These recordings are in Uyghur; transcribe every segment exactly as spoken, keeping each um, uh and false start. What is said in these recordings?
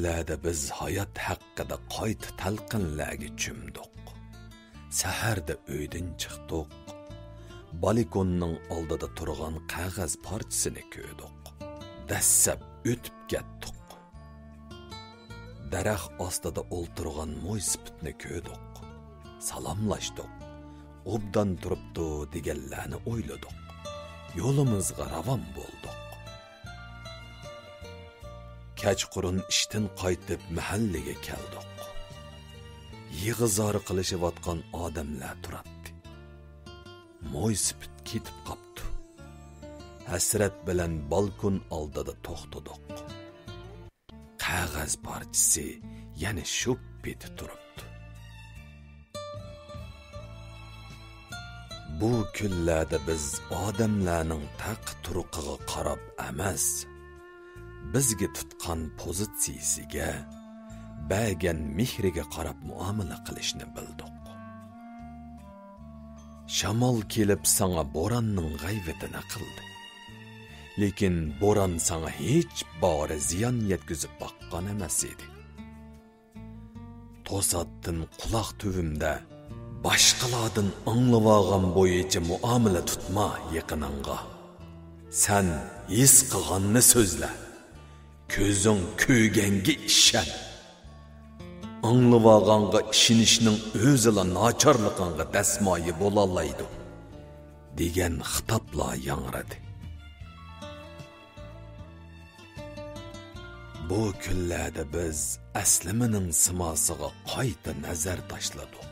كۈنلەردە بىز ھايات ھەققىدە قايتا تەلقىنلەرگە چۆمدۇق. سەھەردە ئۆيدىن چىقتۇق. بالكوننىڭ ئالدىدا تۇرغان قەغەز پارچىسىنى كۆردۇق. دەسسەپ ئۆتۈپ كەتتۇق. دەرەخ ئاستىدا ئولتۇرغان مويسىپىتنى كۆردۇق. سالاملاشتۇق. ئوبدان تۇرۇپتۇ دېگەنلەرنى ئويلىدۇق. يولىمىزغا راۋان بولدۇق. كەچقۇرۇن ئىشتىن قايتىپ مەھەللىگە كەلدۇق. يىغا-زار قىلىشىۋاتقان ئادەملەر تۇراتتى. مويسىپىت كېتىپ قاپتۇ. ھەسرەت بىلەن بالكون ئالدىدا توختىدۇق. قەغەز پارچىسى يەنە شۇ پېتى تۇرۇپتۇ. بۇ كۈنلەردە بىز ئادەملەرنىڭ تەق تۇرقىغا قاراپ ئەمەس، بىزگە تۇتقان پوزىتسىيىسىگە، بەرگەن مېھرىگە قاراپ مۇئامىلە قىلىشنى بىلدۇق. شامال كېلىپ ساڭا بوراننىڭ غەيۋىتىنى قىلدى. لېكىن بوران ساڭا ھېچ بارى زىيان يەتكۈزۈپ باققان ئەمەس ئىدى. توساتتىن قۇلاق تۈۋىمدە، «باشقىلاردىن ئاڭلىۋالغان بويىچە مۇئامىلە تۇتما يېقىنىڭغا. سەن ھېس قىلغاننى سۆزلە. كۆزۈڭ كۆرگەنگە ئىشەن. ئاڭلىۋالغانغا ئىشىنىشنىڭ ئۆزىلا ناچارلىقىڭغا دەسمايە بولالايدۇ» دېگەن خىتابلار ياڭرىدى. بۇ كۈنلەردە بىز ئەسلىمىنىڭ سىماسىغا قايتا نەزەر تاشلىدۇق.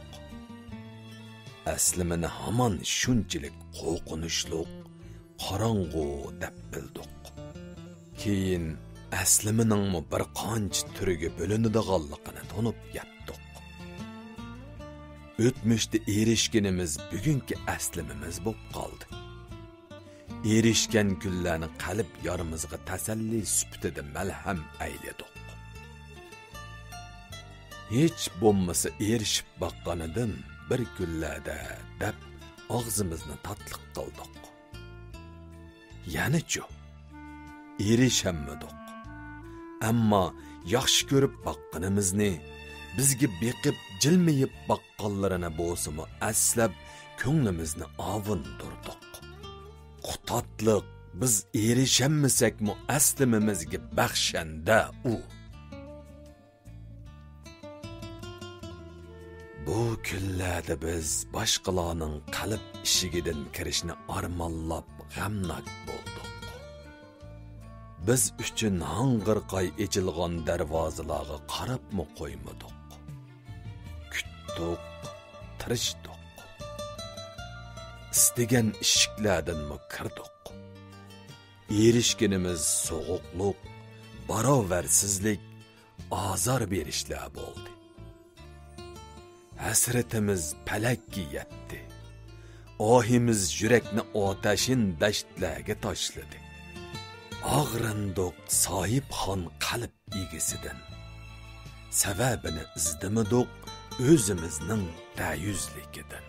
ئەسلىمىنى ھامان شۇنچىلىك قورقۇنچلۇق، قاراڭغۇ دەپ بىلدۇق. كېيىن ئەسلىمىنىڭمۇ بىر قانچە تۈرگە بۆلۈنىدىغانلىقىنى تونۇپ يەتتۇق. ئۆتمۈشتە ئېرىشكىنىمىز بۈگۈنكى ئەسلىمىمىز بولۇپ قالدى. ئېرىشكەن كۈنلەرنى قەلب يارىمىزغا تەسەللى سۈپىتىدە مەلھەم ئەيلىدۇق. ھېچ بولمىسا ئېرىشىپ باققىنىدىن بىر كۈنلەردە دەپ ئاغزىمىزنى تاتلىق قىلدۇق. يەنىچۇ؟ ئېرىشەلمىدۇق. ئەمما ياخشى كۆرۈپ باققىنىمىزنى، بىزگە بېقىپ جىلمىيىپ باققانلىرىنى بولسىمۇ ئەسلەپ، كۆڭلىمىزنى ئاۋۇندۇردۇق. قۇتادلىق، بىز ئېرىشەلمىسەكمۇ ئەسلىمىمىزگە بەخشەندە ئۇ. بۇ كۈنلەردە بىز باشقىلارنىڭ قەلب ئىشىكىدىن كىرىشنى ئارمانلاپ غەمناك بولدۇق. بىز ئۈچۈن ھاڭغىرقاي ئېچىلغان دەرۋازىلارغا قاراپمۇ قويمىدۇق. كۈتتۇق، تىرىشتۇق. ئىستىگەن ئىشىكلەردىنمۇ كىردۇق. ئېرىشكىنىمىز سوغۇقلۇق، باراۋەرسىزلىك، ئازار بېرىشلەر بولدى. ھەسرىتىمىز پەلەككە يەتتى. ئاھىمىز يۈرەكنى ئاتەشىن دەشتلەرگە تاشلىدى. ئاغرىندۇق ساھىبخان قەلب ئىگىسىدىن. سەۋەبىنى ئىزدىمىدۇق ئۆزىمىزنىڭ دەيۈزلۈكىدىن.